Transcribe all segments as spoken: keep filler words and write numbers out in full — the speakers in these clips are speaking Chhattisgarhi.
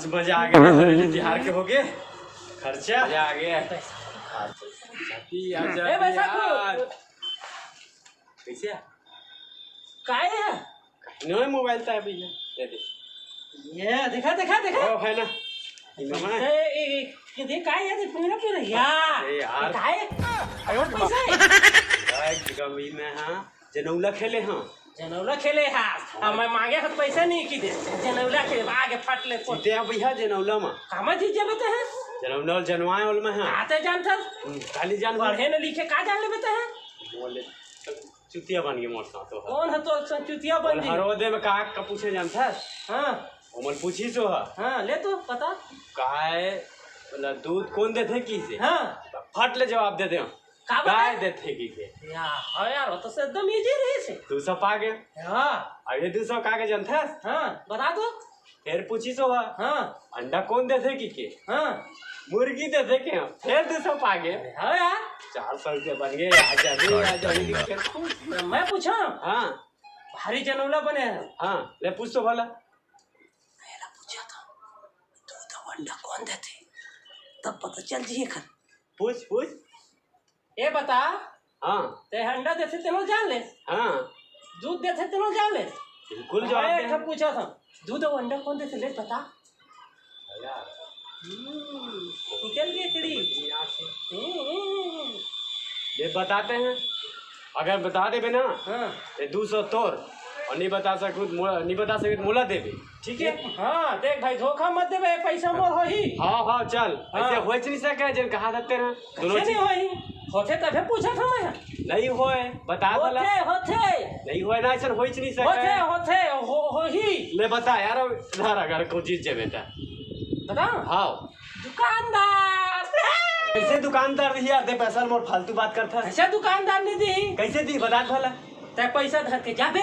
मजा आ गया, हरेली तिहार के हो गए खर्चा। मजा आ गया। ए, पैसा को। यार। कैसे? काय है? नो मोबाइल था अभी ये। ये दे। ये देखा, देखा, देखा। ओ, है ना। ये मामा है। ए, ए, ए, ये देख, काय है? देख, पूरा, पूरा, या। अरे यार। काय? अरे, पैसा है। काय गंवी में, हाँ? जनौला खेले, हाँ। जनौला खेले, हाँ। अब मैं मांगे तो पैसा नहीं की दे। जनौला खेले, आगे फट ले, फोट। जीते अब यहाँ जनौला में। कामा जीत जाबे ते है? जनौला जनवाए वाल में, हाँ। आते जान था। हम्म, काली जान पढ़े न लिखे, का जान लेबे ते है? बोले, चुतिया बन गए मोर साथ तो। कौन है तो अच्छा चुतिया बन बोल, जी? हरोदे में का, का पूछे जानता है? हाँ। ओमन पूछी सो है। हाँ, ले तो, बता। काय, बोला, दूध कौन देथे किसे? हाँ। फट ले जवाब दे दे। का बता? गाय देथे किसे? या, हाँ यार, वो तो से एकदम easy रही से। दू सौ पा गए। हाँ। अब ये दू सौ का के जनथस? हाँ, बता तो। फिर पूछी सो है। हाँ। अंडा कौन देथे कि के? हाँ। मुर्गी देथे के? फिर दू सौ पा गए। हाँ यार। चार सौ रुपये बन गए। आ जा रे, आ जा रे, फिर खुश। मैं पूछा? हाँ। भारी जनौला बने हैं। हाँ, ले पूछ तो भला। पहला पूछा था, दूध अउ अंडा कौन देथे? तब पता चल जी एखर। पूछ, पूछ। ए बता, हाँ। ते अंडा देथे तेनो जान ले। हाँ। दूध देथे तेनो जान ले। बिल्कुल जवाब मैं दे। एक ठो पूछा था, दूध अउ अंडा कौन देथे ले बता। यार। हम्म, निकल गए कड़ी। यहाँ से। हम्म, हम्म, हम्म। ये बताते हैं, अगर बता देबे ना, हाँ। ये दू सौ तोर, और नहीं बता सकू, नहीं बता सके तो मोला देबे। ठीक है? हाँ, देख भाई, धोखा मत देबे, पैसा मोर होही। हाँ, हाँ, चल। हाँ। ऐसे होच नहीं सके, जन कहा था तेरा। दोनों कैसे चीज नहीं होही? होथे तभे पूछा था मैं। नहीं होए, बता भला। होथे, होथे। नहीं होए ना, ऐसा होच नहीं सके। होथे, होथे, हो, होही। ले बता यार, अब धर अगर को जीत जेबे ता। बता। हाँ। दुकानदार। कैसे दुकानदार रही यार, दे पैसा मोर फालतू बात करता। कैसे दुकानदार नहीं दी? कैसे दी, बता भला। तै पैसा धर के जाबे।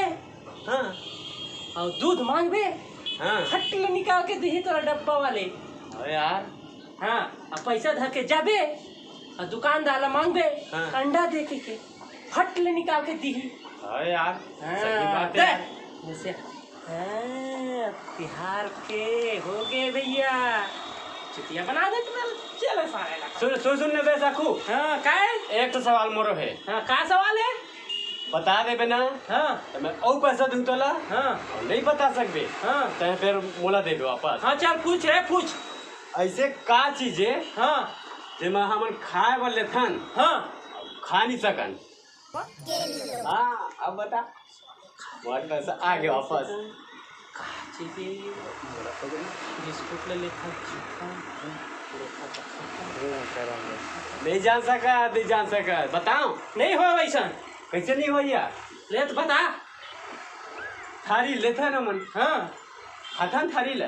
हाँ। और दूध मांगबे, हाँ। फट ले निकाल के दिही तोरा डब्बा वाले। अरे यार। हाँ, अब पैसा धर के जाबे, और दुकानदार ला मांगबे, हाँ। अंडा दे के, के, फट ले निकाल के दिही। अरे यार, हाँ, सही बात है दे। यार। जैसे, हाँ, तिहार के हो गए भैया, चुतिया बना दे तू, चल सारे ला। सुन, सुन, सुन ना बे साखू। हाँ, का है? एक तो सवाल मोरो है। हाँ, का सवाल है? बता देबे ना, हाँ। तो मैं अउ पैसा दूं तोला, हाँ। और नहीं बता सकबे, हाँ। तै फिर मोला देबे वापस। हाँ, चल पूछ रे, पूछ। ऐसे का चीज है, हाँ। जेमा हमन खाए बर लेथन, हाँ। खा नहीं सकन? हाँ, अब बता। मोर पैसा आ गया वापस। का चीज है? बिस्कुट ले लेथन, खाता। नहीं जान सका, नहीं जान सका। बताओ। नहीं हो वैसा। कैसे नहीं हो यार? ले तो बता। थारी लेथन हमन। हाँ। खाथन थारी ले।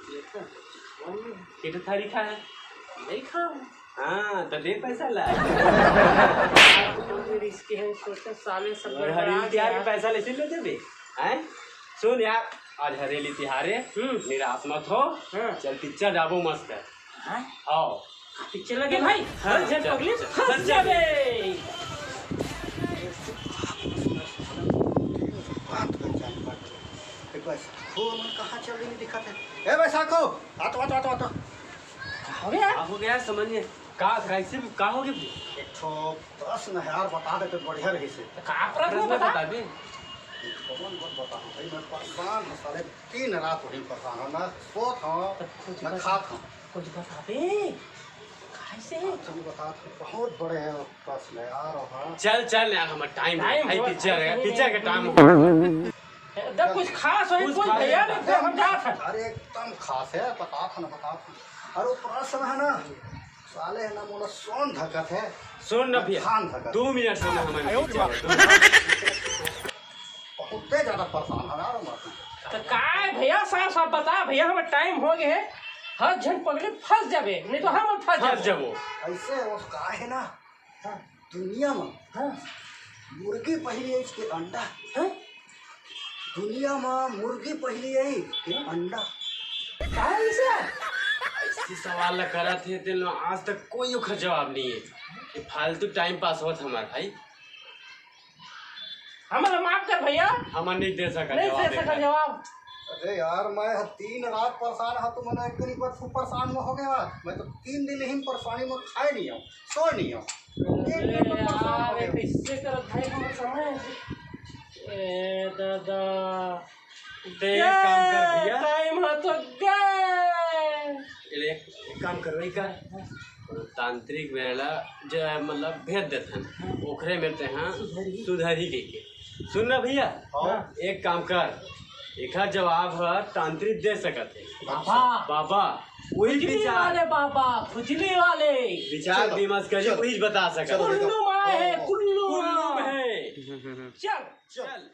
लेथन। किट थारी खाए। नहीं खाओ। हाँ, तो दे पैसा ला। रिस्की है, सोचे साले सब और गड़बड़ा हरेली तिहार के गया। पैसा ले ले देबे, हैं? सुन यार, आज हरेली तिहार है, हम्म। निराश मत हो, हाँ। चल पिक्चर जाबो मस्त है। हाँ? आओ। पिक्चर लगे भाई, हाँ, हर जन चल, पगली चल, फंस चल, चल। जाबे। बात कर जान बात। ए, बैसाखो, मन कहाँ चल रही दिखत है? ए, बैसाखो, आ तो, आ तो, आ तो, आ तो। का हो गया? का हो गया, समझ में? का, कैसे, का हो गया? एक ठो प्रश्न है यार, बता देते बढ़िया रही से। तो का प्रश्न प्रश्न बता? बता दे। कौन बात बताऊं भाई, मैं परेशान हूँ साले, दिन रात वही परेशान हूँ, ना सोत हूँ, तो कुछ ना बता, खात हूँ। कुछ बता बे, कैसे? तुम बता, बहुत बड़े हैं प्रश्न यार, हाँ। चल, चल यार, हमारा टाइम है, टाइम भाई, हुआ, पिक्चर है, टाइम पिक्चर है। का टाइम हो। एकदम कुछ खास होई, कुछ कोई खास भैया होई। नहीं, तो हम जात हन। अरे एकदम खास है, बता था ना, बता था। अरे वो प्रश्न है ना, साले है ना, मोला सोन धकत है। सुन ना भैया, खान धकत। दो मिनट समय हमारे आयो पिक्चर है, दो मिनट। बहुते ज्यादा परेशान है यार, मत। तो काय भैया, साफ साफ बता भैया, हमारा टाइम हो गया है, हर जन पगली फंस जाबे, नहीं तो हम फंस फंस जाबे। जाबो। ऐसे वो का है ना, हाँ। दुनिया में हाँ। मुर्गी पहिली है इसके अंडा। हाँ? दुनिया में मुर्गी पहिली है के अंडा। का है इसे? ऐसी सवाल ला करत हे, तेल में आज तक कोई ओखर जवाब नहीं है। ये फालतू टाइम पास होत हमार भाई। हमला माफ कर भैया। हम नहीं दे सका नहीं जवाब दे सका एकर। जवाब। अरे यार, मैं ह दिन रात परेशान हा, तुमन एक दिन बर खूब परेशान में हो गया। मैं तो तीन दिन ही परेशानी में खाए नहीं हूँ, सोए नहीं हूँ। तीन दिन में परेशान हो गया। किससे करत भाई हम समय? ए दादा, दे एक काम कर भैया। टाइम हा तो गए। एक, एक काम कर, वही कर, तांत्रिक बेरा ला ज-, मतलब भेज देथन, ओखरे में ते हाँ सुधरही। सुधरही कह के। सुन ना भैया, हाँ। एक काम कर, एखर जवाब ह तांत्रिक दे सकत हे। बाबा। बाबा, वही खुजली विचार, वाले बाबा, खुजली वाले। विचार चलो, विमर्श करी, चलो। वही बता सकत चलो हे। बेटा। कुल्लू माँ है, हाँ। कुल्लू कुल्लू माँ। में है। चल। चल।